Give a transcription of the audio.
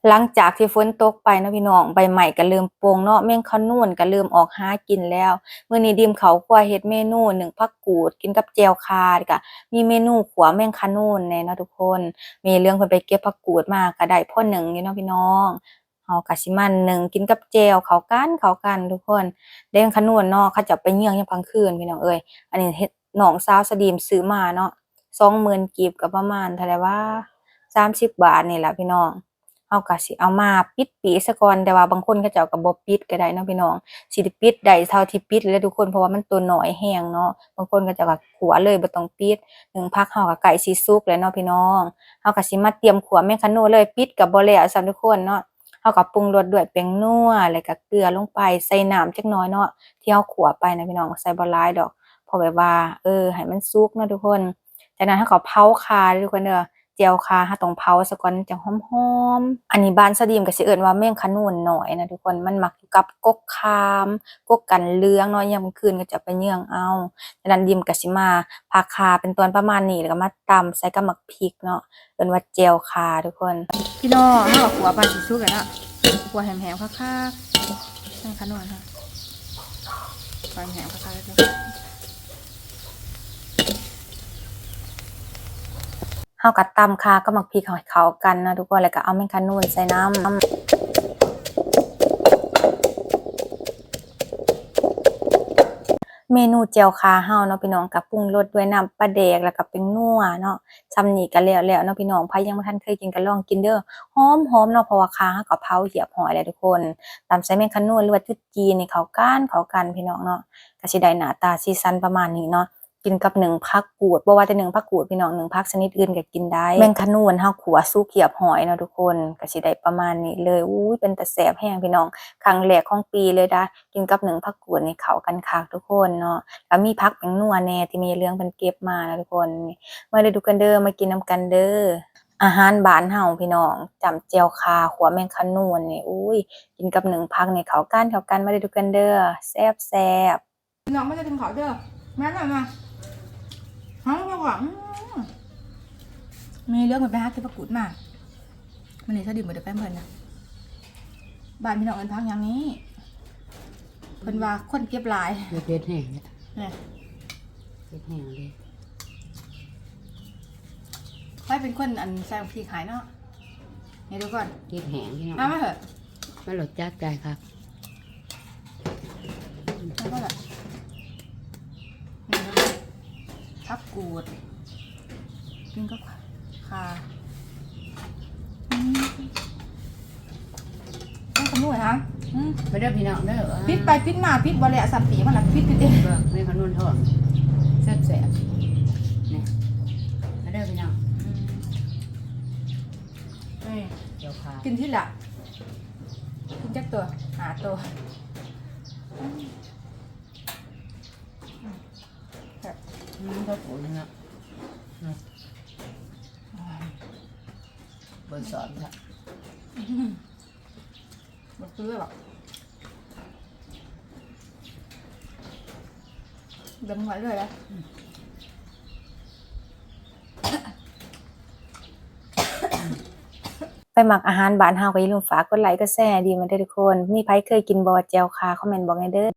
ຫຼັງຈາກທີ່ຝົນຕົກໄປເນາະພີ່ນ້ອງ, ໃບໄມ້ກໍເລີ່ມປົ່ງເນາະ, ແມງຂະນູນກໍເລີ່ມອອກຫາກິນແລ້ວ. ມື້ນີ້ດິມເຂົ້າຄົວເຮັດເມນູໜຶ້ງຜັກກູດກິນກັບແຈ່ວຂ່າ, ແລ້ວກໍມີເມນູຂົ້ວແມງຂະນູນແດ່ເນາະທຸກຄົນ. ແມ່ເຫຼືອງເພິ່ນໄປເກັບຜັກກູດມາກໍໄດ້ພໍໜຶ້ງຢູ່ເນາະພີ່ນ້ອງ. ເຮົາກໍຊິມາໜຶ້ງກິນກັບແຈ່ວ ເຂົ້າກັນ ເຂົ້າກັນທຸກຄົນ. ແດງຂະນູນເນາະ ເຂົາເຈົ້າໄປເຍືອງຍາມກາງຄືນພີ່ນ້ອງເອີຍ. ອັນນີ້ເຮັດ ນ້ອງສາວສະດີມຊື້ມາເນາະ ສອງໝື່ນກີບ ກໍປະມານເທົ່າໃດວະ ສາມສິບບາດນີ້ລະພີ່ນ້ອງ. ເຮົາກໍຊິເອົາມາປິດປີກຊະກ່ອນ, ແຕ່ວ່າບາງຄົນເຂົາເຈົ້າກໍບໍ່ປິດກໍໄດ້ເນາະພີ່ນ້ອງ. ຊິໄດ້ປິດໄດ້ເທົ່າທີ່ປິດແຫຼະທຸກຄົນ ເພາະວ່າມັນຕົວນ້ອຍແຮງເນາະ. ບາງຄົນເຂົາເຈົ້າກໍຂົ້ວເລີຍບໍ່ຕ້ອງປິດ. ໜຶ້ງຜັກເຮົາກໍໃກ້ຊິສຸກແລ້ວເນາະພີ່ນ້ອງ. ເຮົາກໍຊິມາຕຽມຂົ້ວແມງຂະນູນເລີຍ, ປິດກໍບໍ່ແລ້ວຊ້ຳທຸກຄົນເນາະ. ເຮົາກໍປຸງລົດດ້ວຍແປ້ງນົວ ແລ້ວກໍເກືອລົງໄປ, ໃສ່ນ້ຳຈັກໜ້ອຍເນາະ ທີ່ເຮົາຂົ້ວໄປນະພີ່ນ້ອງ, ໃສ່ບໍ່ຫຼາຍດອກ ເພາະແບບວ່າ ເອີ ໃຫ້ມັນສຸກເນາະທຸກຄົນ. ຈາກນັ້ນເຮົາກໍເຜົາຂ່າເດີທຸກຄົນເດີ, ແຈ່ວຂ່າເຮົາຕ້ອງເຜົາຊະກ່ອນ ມັນຈັ່ງຫອມໆ. ອັນນີ້ບ້ານສາວດີມກໍຊິເອີ້ນວ່າແມງຂະນູນນ້ອຍນະທຸກຄົນ, ມັນມັກຢູ່ກັບກົກຂາມ ກົກກັນເຫຼືອງເນາະ, ຍາມກາງຄືນເຂົາເຈົ້າໄປເຍືອງເອົາ. ຈາກນັ້ນດິມກໍຊິມາພັກຂ່າເປັນຕອນປະມານນີ້ ແລ້ວກໍມາຕຳໃສ່ກັບໝາກ ພລິກເນາະ, ເອີ້ນວ່າແຈ່ວຂ່າທຸກຄົນ. ພີ່ນ້ອງ ເຮົາກໍຂົ້ວປານຊິສຸກແລ້ວເນາະ, ຂົ້ວແຫ້ງໆ ຄັກໆ ໃສ່ຂະນົວເນາະ, ຂົ້ວແຫ້ງໆ ຄັກໆ ເຮົາກໍຕຳຂ່າກັບໝາກພລິກໃຫ້ເຂົ້າກັນເນາະທຸກຄົນ, ແລ້ວກໍເອົາແມງຂະນູນໃສ່ນຳ. ເມນູແຈ່ວຂ່າເຮົາເນາະພີ່ນ້ອງ ກໍປຸງລົດດ້ວຍນ້ຳປາແດກ ແລ້ວກໍແປ້ງນົວເນາະ. ຊ່ຳນີ້ກໍແລ້ວແລ້ວເນາະພີ່ນ້ອງ, ໃຜຍັງບໍ່ທັນເຄີຍກິນກໍລອງກິນເດີ. ຫອມໆ ເນາະ ເພາະວ່າຂ່າເຮົາກໍເຜົາຮຽບຮ້ອຍແລ້ວທຸກຄົນ. ຕຳໃສ່ແມງຂະນູນ ຫຼືວ່າຈຸດຈີ່ນີ້ເຂົ້າກັນ ເຂົ້າກັນພີ່ນ້ອງເນາະ, ກໍຊິໄດ້ໜ້າຕາສີສັນປະມານນີ້ເນາະ. ກິນກັບໜຶ້ງຜັກກູດ, ບໍ່ວ່າແຕ່ໜຶ້ງຜັກກູດພີ່ນ້ອງ, ໜຶ້ງຜັກຊະນິດອື່ນກໍກິນໄດ້. ແມງຂະນູນເຮົາຂົ້ວສຸກຮຽບຮ້ອຍເນາະທຸກຄົນ, ກໍຊິໄດ້ປະມານນີ້ເລີຍ. ອູ້ຍ ເປັນຕາແຊບແຮງພີ່ນ້ອງ, ຄັ້ງແລກຂອງປີເລີຍດາ. ກິນກັບໜຶ້ງຜັກກູດນີ້ເຂົ້າກັນຄັກທຸກຄົນເນາະ. ກໍມີຜັກແປ້ງນົວແດ່ທີ່ແມ່ເຫຼືອງເພິ່ນເກັບມານະທຸກຄົນ. ມາເດີທຸກຄົນເດີ, ມາກິນນຳກັນເດີ. ອາຫານບ້ານເຮົາພີ່ນ້ອງ, ຈ້ຳແຈ່ວຂ່າ ຂົ້ວແມງຂະນູນນີ້, ອູ້ຍ ກິນກັບໜຶ້ງຜັກນີ້ເຂົ້າກັນ ເຂົ້າກັນ. ມາເດີທຸກຄົນເດີ, ແຊບໆ. ພີ່ນ້ອງມາເດີກິນເຂົ້າເດີ, ມາ ມາ ມາ. ຫອມ ຫອມ ອືມ ແມ່ເຫຼືອງເພິ່ນໄປຫາເກັບຜັກກູດມາ. ມື້ນີ້ສາວດິມບໍ່ໄດ້ໄປນຳເພິ່ນນະ. ບ້ານພີ່ນ້ອງເອີ້ນຜັກຫຍັງນີ້? ເພິ່ນວ່າຄົນເກັບຫຼາຍ. ເຜັດແຮງເດ້. ແມ່ນ. ເຜັດແຮງເດ້. ໃຜເປັນຄົນອັນໃສ່ໝາກພິກໃຫ້ເນາະ? ນີ້ທຸກຄົນ. ເຜັດແຮງພີ່ນ້ອງ. ເອົາມາເຖາະ. ມັນລົດຈັດໄດ້ຄັກ. ແລ້ວກໍລະ ນີ້ເນາະ ຜັກກູດ ກິນກັບຂ່າ. ອືມ ແມ່ນຂະນູນຫະ? ອືມ ມາເດີພີ່ນ້ອງເດີ. ປິດໄປປິດມາ ປິດບໍ່ແລ້ວ ສ່ຳປີມັນລະປິດຢູ່ຕິ. ເບິ່ງ ແມ່ນຂະນູນທອດ ແຊບໆ ນີ້. ມາເດີພີ່ນ້ອງ. ອືມ ນີ້ ແຈ່ວຂ່າ ກິນທີລະ ກິນຈັກໂຕ? ຫ້າໂຕ. ແຊບ. ອືມ ຂອບຄຸນນະ ອືມ ເບິ່ງສອນ ອືມ ບໍ່ຄືເລີຍຫວາ ດຳໄວເລີຍນະ. ອືມ ໃຜມັກອາຫານບ້ານເຮົາກໍຢ່າລືມຝາກກົດໄລກົດແຊໃຫ້ດີມາເດີທຸກຄົນ. ມີໃຜເຄີຍກິນບໍ່ແຈ່ວຂ່າ? ຄອມເມັນບອກແດ່ເດີ.